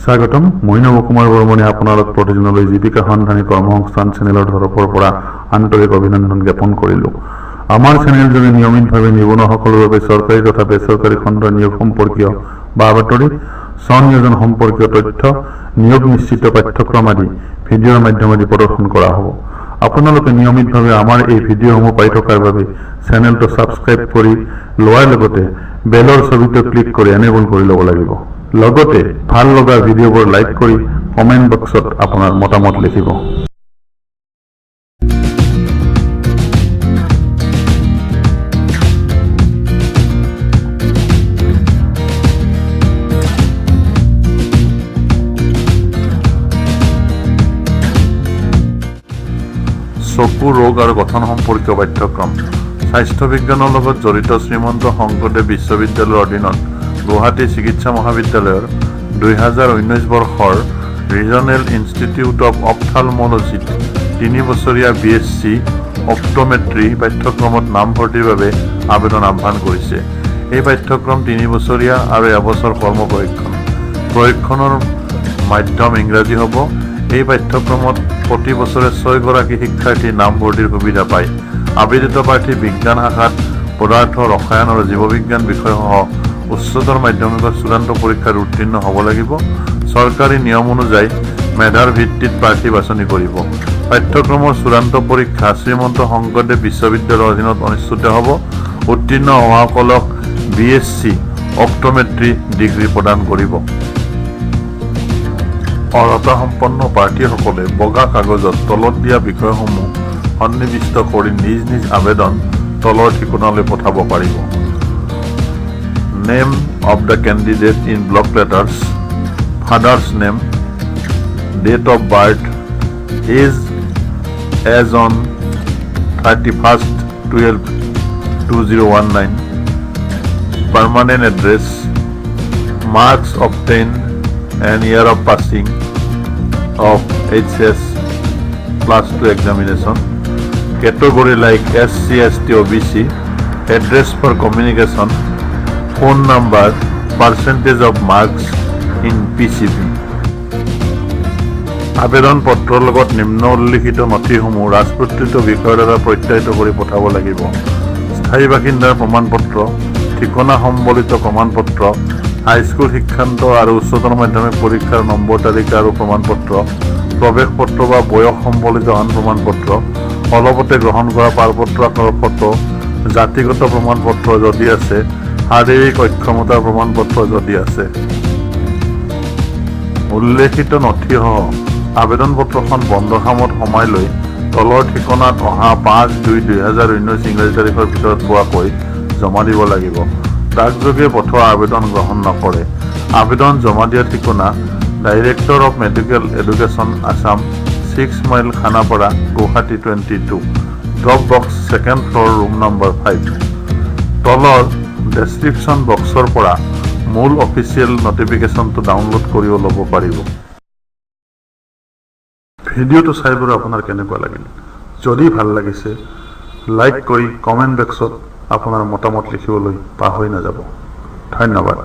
স্বাগতম। মই নৱ কুমাৰ বৰ্মনে আপোনালোক প্ৰতিদিনলৈ জীৱিকা সন্ধানী কৰ্মসংস্থান চেনেলৰ তৰফৰ পৰা আন্তৰিক অভিনন্দন জ্ঞাপন কৰিলোঁ। আমাৰ চেনেলযোগে নিয়মিতভাৱে নিবনুৱাসকলৰ বাবে চৰকাৰী তথা বেচৰকাৰী খণ্ডৰ নিয়োগ সম্পৰ্কীয় বা বাতৰি, স্বনিয়োজন সম্পৰ্কীয় তথ্য, নিয়োগ নিশ্চিত পাঠ্যক্ৰম আদি ভিডিঅ'ৰ মাধ্যমেদি প্ৰদৰ্শন কৰা হ'ব। আপোনালোকে নিয়মিতভাৱে আমাৰ এই ভিডিঅ'সমূহ পাই থকাৰ বাবে চেনেলটো ছাবস্ক্ৰাইব কৰি লোৱাৰ লগতে বেলৰ ছবিটো ক্লিক কৰি এনেবল কৰি ল'ব লাগিব। লগতে ভাল লগা ভিডিঅ'বোৰ লাইক কৰি কমেণ্ট বক্সত আপোনাৰ মতামত লিখিব। চকু ৰোগ আৰু গঠন সম্পৰ্কীয় পাঠ্যক্ৰম। স্বাস্থ্য বিজ্ঞানৰ লগত জড়িত শ্ৰীমন্ত শংকৰদেৱ বিশ্ববিদ্যালয়ৰ অধীনত গুৱাহাটী চিকিৎসা মহাবিদ্যালয়ৰ 2019 বৰ্ষৰ ৰিজনেল ইনষ্টিটিউট অৱ অপথালমলজিত 3 বছৰীয়া বিএছচি অপ্ট'মেট্ৰি পাঠ্যক্ৰমত নামভৰ্তিৰ বাবে আবেদন আহ্বান কৰিছে। এই পাঠ্যক্ৰম 3 বছৰীয়া আৰু এবছৰ কৰ্ম প্ৰশিক্ষণ। প্ৰশিক্ষণৰ মাধ্যম ইংৰাজী হ'ব। এই পাঠ্যক্ৰমত প্ৰতি বছৰে ছয়গৰাকী শিক্ষাৰ্থী নামভৰ্তিৰ সুবিধা পায়। আবেদিত প্ৰাৰ্থী বিজ্ঞান শাখাত পদাৰ্থ, ৰসায়ন আৰু জীৱবিজ্ঞান বিষয়সহ উচ্চতৰ মাধ্যমিকত চূড়ান্ত পৰীক্ষাত উত্তীৰ্ণ হ'ব লাগিব। চৰকাৰী নিয়ম অনুযায়ী মেধাৰ ভিত্তিত প্ৰাৰ্থী বাছনি কৰিব। পাঠ্যক্ৰমৰ চূড়ান্ত পৰীক্ষা শ্ৰীমন্ত শংকৰদেৱ বিশ্ববিদ্যালয়ৰ অধীনত অনুষ্ঠিত হ'ব। উত্তীৰ্ণ হোৱাসকলক বিএছচি অপ্ট'মেট্ৰি ডিগ্ৰী প্ৰদান কৰিব। অৰ্হতা সম্পন্ন প্ৰাৰ্থীসকলে বগা কাগজত তলত দিয়া বিষয়সমূহ সন্নিৱিষ্ট কৰি নিজ নিজ আবেদন তলৰ ঠিকনালৈ পঠাব পাৰিব। Name of the candidate in block letters, father's name, date of birth, age as on 31/12/2019, permanent address, marks obtained and year of passing of HS plus 2 examination, category like SC, ST, OBC, address for communication, phone number, percentage of marks in PCB। আবেদন পত্ৰৰ লগত নিম্ন উল্লিখিত নথিসমূহ ৰাজপত্ৰিত বিষয়াৰ দ্বাৰা প্ৰত্যায়িত কৰি পঠাব লাগিব। স্থায়ী বাসিন্দাৰ প্ৰমাণপত্ৰ, ঠিকনা সম্বলিত প্ৰমাণপত্ৰ, হাইস্কুল শিক্ষান্ত আৰু উচ্চতৰ মাধ্যমিক পৰীক্ষাৰ নম্বৰ তালিকা আৰু প্ৰমাণপত্ৰ, প্ৰৱেশ পত্ৰ বা বয়স সম্বলিত আন প্ৰমাণপত্ৰ, অলপতে গ্ৰহণ কৰা পাৰপত্ৰ আকাৰৰ ফটো, জাতিগত প্ৰমাণপত্ৰ যদি আছে, শাৰীৰিক অক্ষমতাৰ প্ৰমাণপত্ৰ যদি আছে। উল্লেখিত নথিসহ আবেদন পত্ৰখন বন্ধ খামত সোমাই লৈ তলৰ ঠিকনাত অহা 5/2/2019 ইংৰাজী তাৰিখৰ ভিতৰত পোৱাকৈ জমা দিব লাগিব। ডাকযোগে পঠোৱা আবেদন গ্ৰহণ নকৰে। আবেদন জমা দিয়া ঠিকনা: Director of Medical Education, Assam, 6 Mile, Khanapara, Guwahati 22, drop box, second floor, room number 5। তলৰ ডেছক্ৰিপশ্যন বক্সৰ পৰা মূল অফিচিয়েল নটিফিকেশ্যনটো ডাউনলোড কৰিও ল'ব পাৰিব। ভিডিঅ'টো চাই বাৰু আপোনাৰ কেনেকুৱা লাগিল? যদি ভাল লাগিছে, লাইক কৰি কমেণ্ট বক্সত আপোনাৰ মতামত লিখিবলৈ পাহৰি নাযাব। ধন্যবাদ।